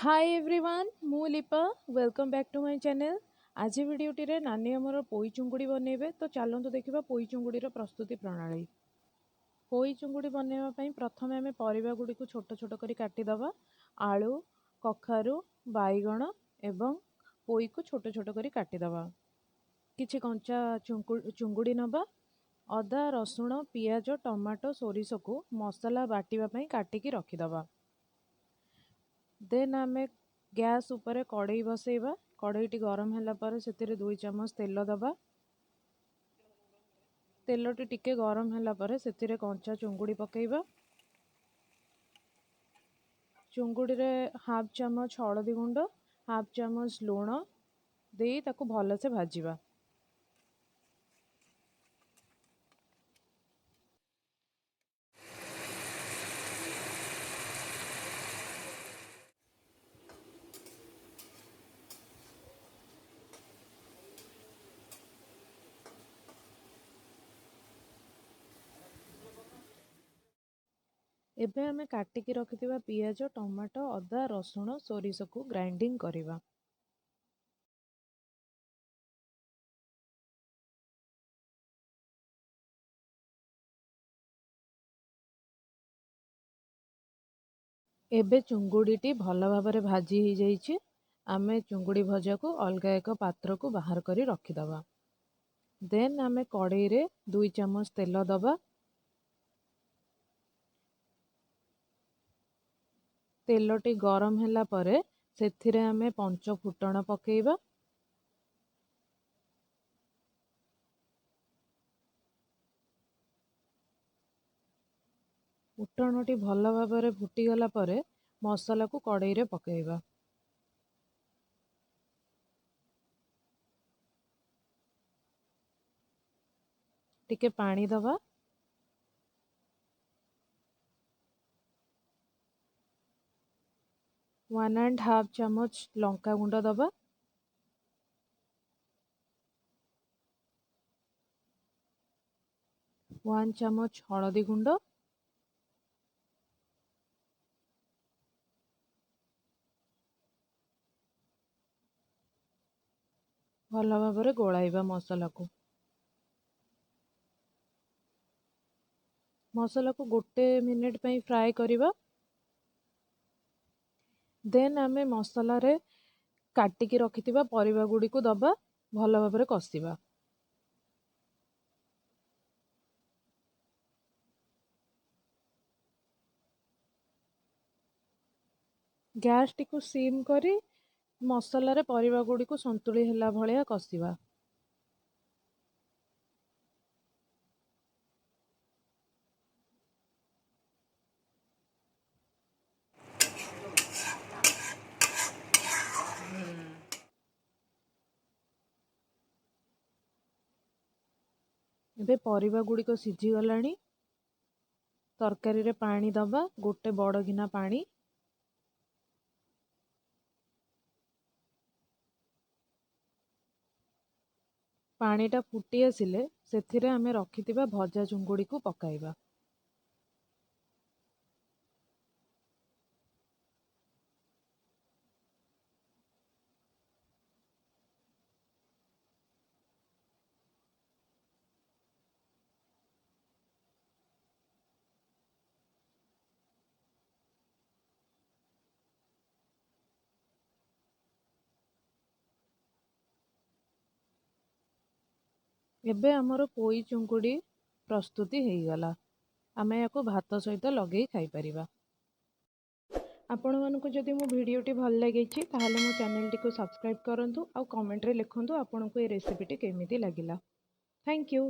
ହାଏ everyone, ମୁଁ ଲିପା। Welcome back to my channel. ଆଜି ଭିଡ଼ିଓଟିରେ ନାନୀ ଆମର ପୋଇ ଚୁଙ୍ଗୁଡ଼ି ବନେଇବେ। ତ ଚାଲନ୍ତୁ ଦେଖିବା ପୋଇ ଚୁଙ୍ଗୁଡ଼ିର ପ୍ରସ୍ତୁତି ପ୍ରଣାଳୀ। ପୋଇ ଚୁଙ୍ଗୁଡ଼ି ବନେଇବା ପାଇଁ ପ୍ରଥମେ ଆମେ ପରିବା ଗୁଡ଼ିକୁ ଛୋଟ ଛୋଟ କରି କାଟିଦେବା। ଆଳୁ, କଖାରୁ, ବାଇଗଣ ଏବଂ ପୋଇକୁ ଛୋଟ ଛୋଟ କରି କାଟିଦେବା। କିଛି କଞ୍ଚା ଚୁଙ୍ଗୁଡ଼ି ନେବା। ଅଦା, ରସୁଣ, ପିଆଜ, ଟମାଟୋ, ସୋରିଷକୁ ମସଲା ବାଟିବା ପାଇଁ କାଟିକି ରଖିଦେବା। ଦେନ୍ ଆମେ ଗ୍ୟାସ୍ ଉପରେ କଡ଼େଇ ବସେଇବା। କଡ଼େଇଟି ଗରମ ହେଲା ପରେ ସେଥିରେ 2 ଚାମଚ ତେଲ ଦେବା। ତେଲଟି ଟିକେ ଗରମ ହେଲା ପରେ ସେଥିରେ କଞ୍ଚା ଚୁଙ୍ଗୁଡ଼ି ପକାଇବା। ଚୁଙ୍ଗୁଡ଼ିରେ ହାଫ୍ ଚାମଚ ହଳଦୀ ଗୁଣ୍ଡ, ହାଫ୍ ଚାମଚ ଲୁଣ ଦେଇ ତାକୁ ଭଲସେ ଭାଜିବା। ଏବେ ଆମେ କାଟିକି ରଖିଥିବା ପିଆଜ, ଟମାଟୋ, ଅଦା, ରସୁଣ, ସୋରିଷକୁ ଗ୍ରାଇଣ୍ଡିଙ୍ଗ କରିବା। ଏବେ ଚୁଙ୍ଗୁଡ଼ିଟି ଭଲ ଭାବରେ ଭାଜି ହେଇଯାଇଛି। ଆମେ ଚୁଙ୍ଗୁଡ଼ି ଭଜାକୁ ଅଲଗା ଏକ ପାତ୍ରକୁ ବାହାର କରି ରଖିଦେବା। ଦେନ୍ ଆମେ କଡ଼େଇରେ 2 ଚାମଚ ତେଲ ଦେବା। ତେଲଟି ଗରମ ହେଲା ପରେ ସେଥିରେ ଆମେ ପଞ୍ଚ ଫୁଟଣ ପକାଇବା। ଫୁଟଣଟି ଭଲ ଭାବରେ ଫୁଟିଗଲା ପରେ ମସଲାକୁ କଡ଼େଇରେ ପକାଇବା। ଟିକେ ପାଣି ଦେବା। 1.5 ଚାମଚ ଲଙ୍କା ଗୁଣ୍ଡ ଦେବା। 1 ଚାମଚ ହଳଦୀ ଗୁଣ୍ଡ। ଭଲ ଭାବରେ ଗୋଳାଇବା ମସଲାକୁ। ମସଲାକୁ 1 ମିନିଟ୍ ପାଇଁ ଫ୍ରାଏ କରିବା। ଦେନ୍ ଆମେ ମସଲାରେ କାଟିକି ରଖିଥିବା ପରିବା ଗୁଡ଼ିକୁ ଦେବା, ଭଲ ଭାବରେ କଷିବା। ଗ୍ୟାସ୍ଟିକୁ ସିମ୍ କରି ମସଲାରେ ପରିବା ଗୁଡ଼ିକୁ ସନ୍ତୁଳି ହେଲା ଭଳିଆ କଷିବା। ଏବେ ପରିବା ଗୁଡ଼ିକ ସିଝିଗଲାଣି। ତରକାରୀରେ ପାଣି ଦେବା, ଗୋଟେ ବଡ଼ ଗିନା ପାଣି। ପାଣିଟା ଫୁଟି ଆସିଲେ ସେଥିରେ ଆମେ ରଖିଥିବା ଭଜା ଚୁଙ୍ଗୁଡ଼ିକୁ ପକାଇବା। ଏବେ ଆମର ପୋଇ ଚୁଙ୍ଗୁଡ଼ି ପ୍ରସ୍ତୁତି ହେଇଗଲା। ଆମେ ୟାକୁ ଭାତ ସହିତ ଲଗେଇ ଖାଇପାରିବା। ଆପଣମାନଙ୍କୁ ଯଦି ମୋ ଭିଡ଼ିଓଟି ଭଲ ଲାଗିଛି, ତାହେଲେ ମୋ ଚ୍ୟାନେଲଟିକୁ ସବସ୍କ୍ରାଇବ୍ କରନ୍ତୁ ଆଉ କମେଣ୍ଟରେ ଲେଖନ୍ତୁ ଆପଣଙ୍କୁ ଏ ରେସିପିଟି କେମିତି ଲାଗିଲା। Thank you.